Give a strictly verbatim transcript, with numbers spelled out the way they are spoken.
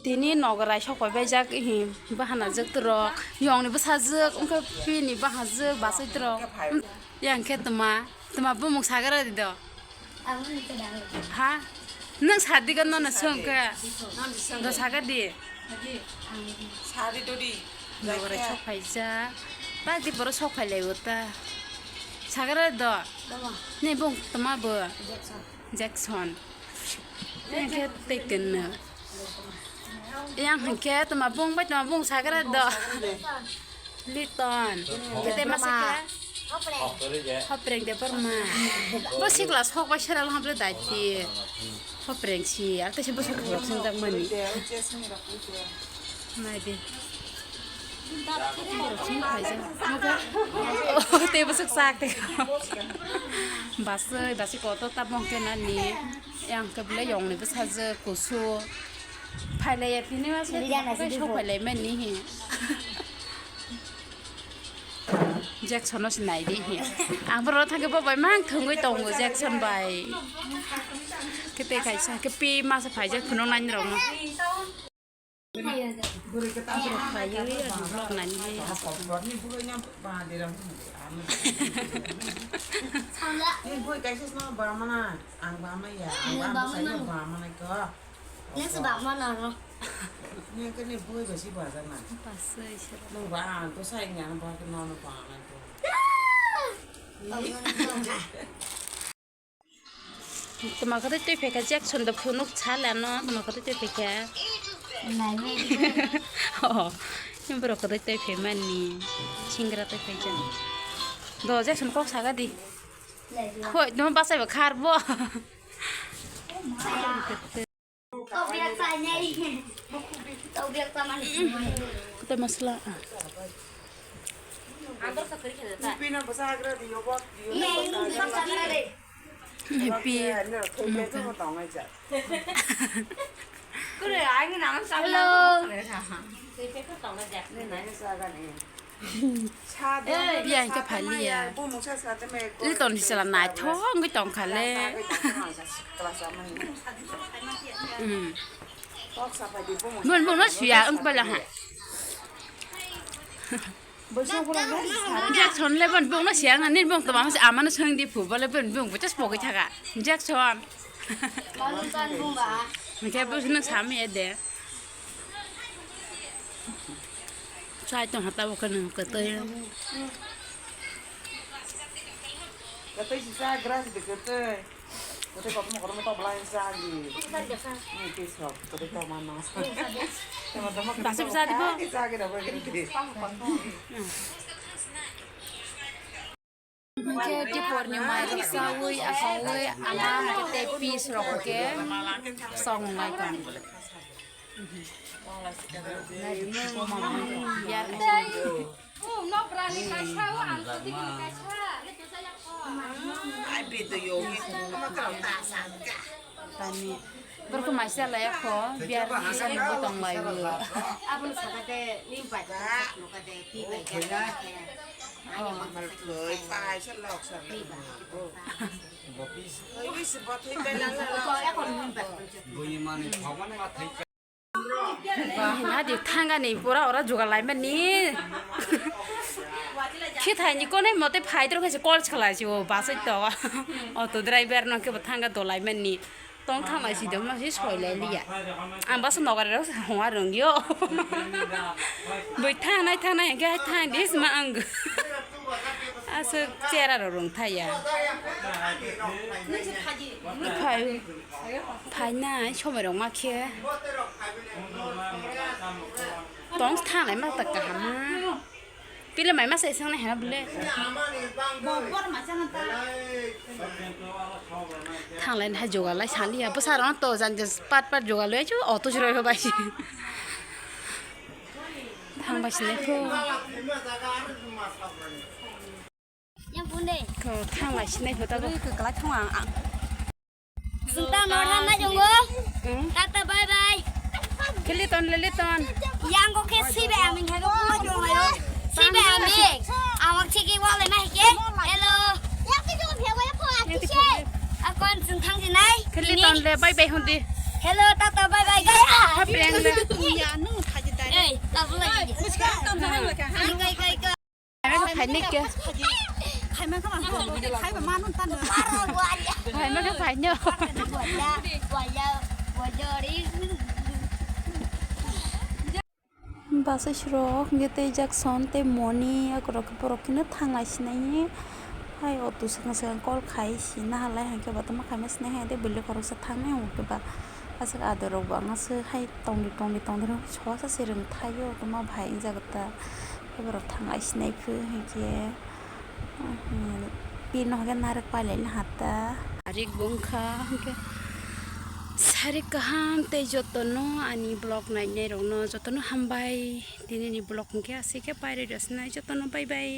Tini nogorai sok pai baijak, hi, bahanajak torok, yongni bwsajak, wngkha pini bahajak, basai torok. Yang khe tuma, tuma bumung sagra di do. Ha? Nwng sadi ga nono swng khe. Do saga di. Sadi dodi. Nogorai sok paijak. Bak di borok sok pailai bo ta. Sagra do. Ne bung tuma bo. Jackson. Yang khe tei kenno. Yang hwnkhe tuma bung bai tuma bung sagra do. Liton. Kete masa khe? Hopreng Debbarma. Bo sikla sok bai sera lhamle daiti. Hopreng si, ar tei se bwswk khulok singjak mani. Nai di. Oh, tei bwswk sak tei. Basai, basai kotor ta bongke nani. Yang khe bwlai yongni bwsajwk kusu. Phailaiya tini ma sok phailai mani hi. Jackson no se nai di hi. Ang borok thangkhe bo bai mang thwngwi tongo Jackson bai. Kete kaisa khe pi masa phaijak phunuk nani rok no. Borok phaiwi ang vlog nani hai. Ni bui kaisa no bamana, ang bamaya, ang bamaya ko. Nang se bak ma nang no. Ni ke ni bui ba si ba jana. Pasai sir. Nang ba ang to sai ni ang ba ke no no ba nang to. Tuma khe tei phaikha Jackson da phunuk sala no, tuma khe tei phaikha. Nai. Oh, ni borok khe tei phaimani. Singra tei phaijak. Do Jackson kok saga di. Khoi, no basai ba khar bo. Kotai masala. Happy. Hello. Biya hingke phaliya. Liton ni sela naithok wngwi tongkha le. Hmm. Bon, bon, no siya, wng pala ha. Jackson le bon, bon, no siya, nani bon, tama, amano swngdi phu, bole bon, bon, bwchas pogwi thaga. Jackson. Hingke bo sini sami ede. Chai tong hata bo khe nang kwtwi. Kwtwi si cha, grass de kwtwi. Kwtwi kotor kotor mo tobla ni cha di. Ni ke sok, kwtwi tong mano. Tama tama. Basi bisa di bo. Cha ke da bo ke di. Hingke dipor ni mairok chawi, achawi, ama hingke tei piece rok hingke song lai tong. Tani, borok maisa laya kho, biar kisa ni botong lai bo. Aboni saka de ni bai, nuka de, ti bai, oh. Hadi thangani pura ora jugal lai mani. Khithai ni konai mote phai tro khe call khlai si o bus to. Auto driver no khe bo thanga dolai mani. Tong thang lai si dom no si soi lai liya. Ang bus no gari ro hong a rong yo. Boi thang nai thang nai khe thang dis ma ang. Aswk chera rok rwng thai ya. Phai, phainai somoi rok ma khe. Tong thanglai ma ta kaham ma. Pila mai ma se song nai ha bole. Thanglai nai joga lai sani ya. Bwsa rok to jan jan pat pat joga lai chu auto chwrai ho bai. Thang bai sinai kho. Yang pun deh. Ko thang lai sinai pho ta bo. Ui, kwklai thung ang, ang. Sungta norhan na jongo. Hmm? Tata bye bye. Khili ton lili ton. Yang ko khe sibe amin khe ko ko jongo yo. Sibe amin. Awak chiki wale na ke. Hello. Yang ke jongo phe wale pho ati se. Akon sung thang jinai. Khili ton le bye bye hundi. Hello, tata, bye bye, guys. Hey, tata, bye bye. Kai, kai, kai. Phainai khe. Phaima khe phainai. Bwsai srok hwnkhe tei Jackson tei Moni akorok khe borok kheno thanglai sinai. Hai auto swkang swkang call khai si naharlai hwnkhe bo tamo khaima sinai hai tei building khoroksa thangnai hwnkhe ba. Aswk adorok bo ang aswk hai tongdi tongdi tongdi rw sosa se rwng thaio tongma bhai wng jago ta. Khe borok thanglai sinai phuru hinkhe, pin no hwnkhe narwk pailai na hata. Arik bo wngkha hinkhe sarik kaham tei jotono ani vlog nainai rokno jotono hambai. Tini ni vlog hinkhe aswk khe pairwi rw sinai jotono bye bye.